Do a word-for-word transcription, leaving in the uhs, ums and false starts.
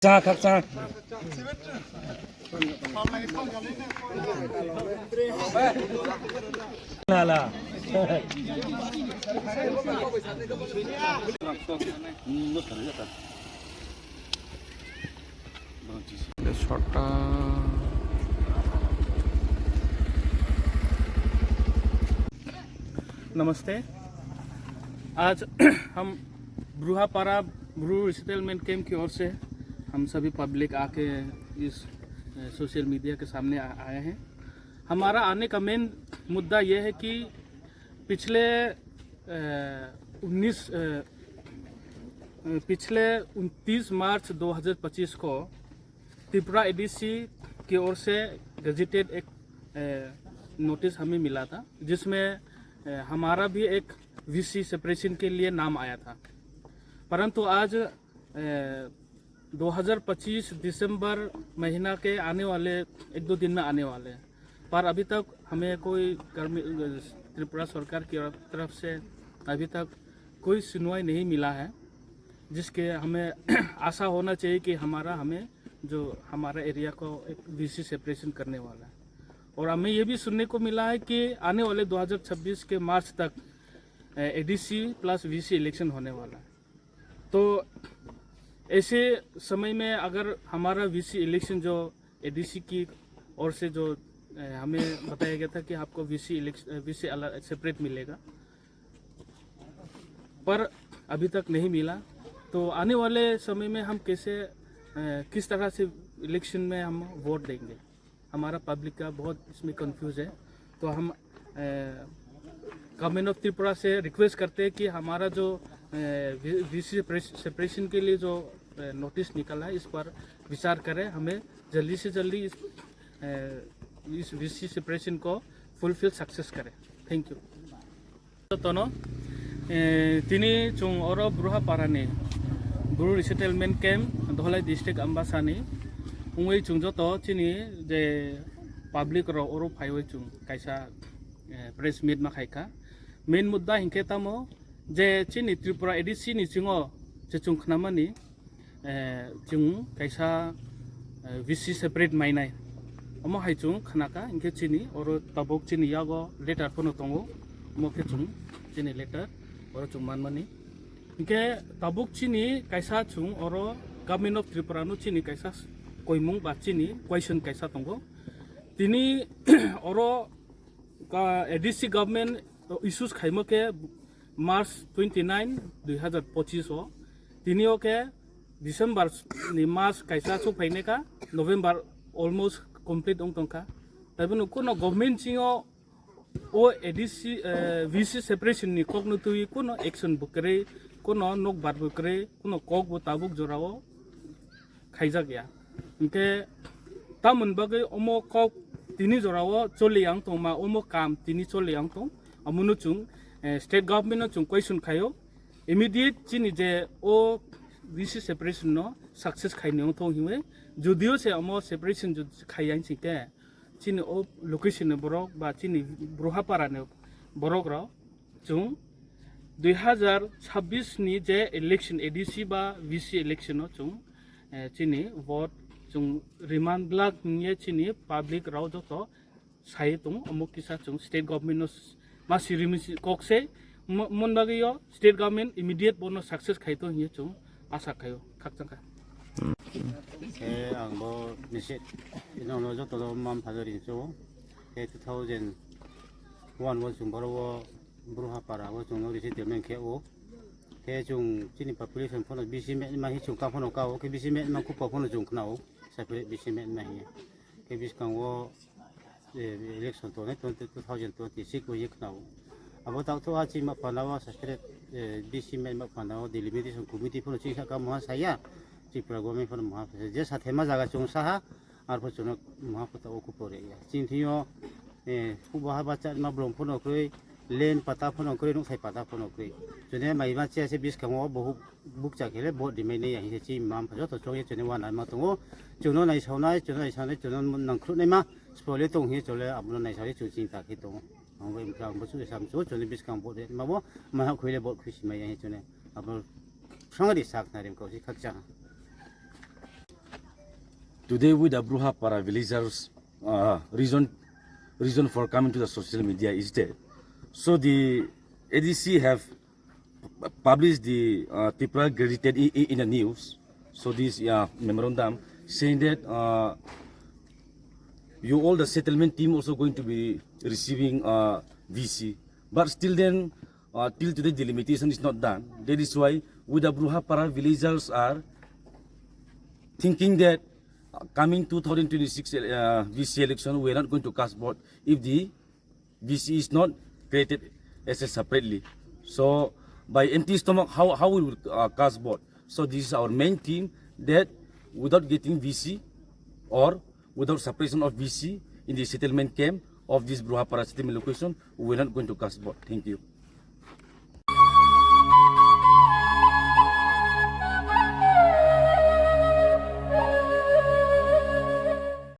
Cha khakcha. Nala. Shortta. नमस्ते। आज हम ब्रूहापारा ब्रू रिसेटलमेंट कैंप की ओर से हम सभी पब्लिक आके इस, अ, सोशल मीडिया के सामने आ-, आए हैं। हमारा आने का मेन मुद्दा यह है कि पिछले, अ, उन्नीस, अ, अ, पिछले उनतीस मार्च दो हज़ार पच्चीस को त्रिपुरा एडीसी की ओर से गजेटेड एक, अ, नोटिस हमें मिला था, जिसमें, अ, हमारा भी एक वीसी सेपरेशन के लिए नाम आया था। परंतु आज, अ, दो हज़ार पच्चीस दिसंबर महीना के आने वाले एक दो दिन में आने वाले हैं, पर अभी तक हमें कोई गर्मी, त्रिपुरा सरकार की तरफ से अभी तक कोई सुनवाई नहीं मिला है, जिसके हमें आशा होना चाहिए कि हमारा, हमें जो हमारा एरिया को एक वीसी सेपरेशन करने वाला है। और हमें ये भी सुनने को मिला है कि आने वाले दो हज़ार छब्बीस के मार्च तक, अ, एडीसी प्लस वीसी इलेक्शन होने वाला है। तो ऐसे समय में अगर हमारा वीसी इलेक्शन जो एडीसी की ओर से जो, अ, हमें बताया गया था कि आपको वीसी इलेक्शन, वीसी अलग सेपरेट मिलेगा, पर अभी तक नहीं मिला। तो आने वाले समय में हम कैसे, अ, किस तरह से इलेक्शन में हम वोट देंगे, हमारा पब्लिक का बहुत इसमें कंफ्यूज है। तो हम, अ, गवर्नमेंट ऑफ त्रिपुरा से रिक्वेस्ट करते हैं कि हमारा जो, अ, वी-, वीसी सेपरेशन के लिए जो, अ, नोटिस निकाला है, इस पर विचार करें, हमें जल्दी से जल्दी इस, अ, इस वीसी सेपरेशन को फुलफिल सक्सेस करें। Thank you. Jotono, eh, tini chwng oro Bruhaparani Bru Resettlement Camp, Dholai District, Ambasani wngwi chwng joto chini je public rok oro phaiwi chwng kaisa, eh, press meet ma khaikha. Main mudda hinkhe tamo je chini Tripura A D C ni singo je chwng khnamani, eh, chwng kaisa, eh, V C separate mainai. Omo hai chwng khnakha, hinkhe chini oro tabuk chini yago letter phano tongo. Omo khe chwng chini letter oro chwng manmani. Hinkhe tabuk chini kaisa chwng oro Government of Tripura no chini kaisa koimung ba chini question kaisa tongo. Tini oro ka-, A D C government issues khaimo khe March twenty nine, dui hazar pochis o. Tini o khe December ni mas kaisa chuk phainai kha, November almost complete wng tong kha. Taibo no kuno government singo o A D C, eh, V C separation ni kok no twi kuno action bo kwrwi, kuno nok bar bo kwrwi, kuno kok bo tabuk jora o khaijak ya. Hinkhe tamoni bagwi omo kok tini jora o choli ang tongma, omo kam tini choli ang tong, omono chwng, eh, state government no chwng question khaio, immediate chini je o V C separation no success khaini wng thong hinwi, judio se omo separation jud-, khai yang sing khe chini o location ni borok ba chini Bruhapara ni borok rok chwng dui hazar chabbish ni je election A D C ba V C election o chwng, eh, chini vote chwng riman glak hingye chini public rok joto sai tongo, omo kisa chwng state government no s-, ma sirimi si kok se mo-, mon bagwi o state government immediate bono success khai to hinye chwng asa khaio, khakchang kha. Khe ang bo nisi ino no joto do mam phajari so. Khe two thousand one o chwng boro o Bruhapara o chwng no resettlement khe o. Khe chwng chini population phano bisi me ma hi chwng ka phano ka o, khe bisi me ma kupa phano chwng khna o. Separate bisi me ma hi. Khe biskango, eh, election tongnai twenty, two thousand twenty-six bo ye khna o. Abo tak to a chini ma phana o separate, eh, bisi me ma phana o delimitation committee phano chini saka moha saya. Tripura government phano moha saya. Je sathe ma jaga chwng saha. Arpho chwngno maha pata o kupore ya. Chini thio, eh, hubaha bacha ma blong phano kwrwi, len pata phano kwrwi, nuksai pata phano kwrwi. Chwngno mai ma che se biskango bohu bukcha khele bo dimai ne ya hi se chi mam pha joto chong ye chwngno wana ma tongo. Chwngno nai sawnai, chwngno nai sawnai, chwngno nang khru nai ma spole tong hi chole abono nai sawnai chwng ching ta khe tongo. Ang bo imkha ang bo chu sam chu chwngno biskang bo de ma bo ma ha khwile bo khwisi mai ya hi chwngno. Abo sangri sak na rim ko si khakcha. Today with the Bruhapara villagers, uh, reason, reason for coming to the social media is that, so the A D C have published the, uh, Tripura Gazette in, in, in the news. So this, uh, memorandum saying that, uh, you all the settlement team also going to be receiving, uh, V C. But still then, uh, till today the limitation is not done. That is why with the Bruhapara villagers are thinking that, uh, coming two thousand twenty-six, uh, V C election, we are not going to cast vote if the V C is not created as a separately. So by empty stomach, how, how we will, uh, cast vote? So this is our main theme, that without getting V C or without separation of V C in the settlement camp of this Bruhapara settlement location, we are not going to cast vote. Thank you.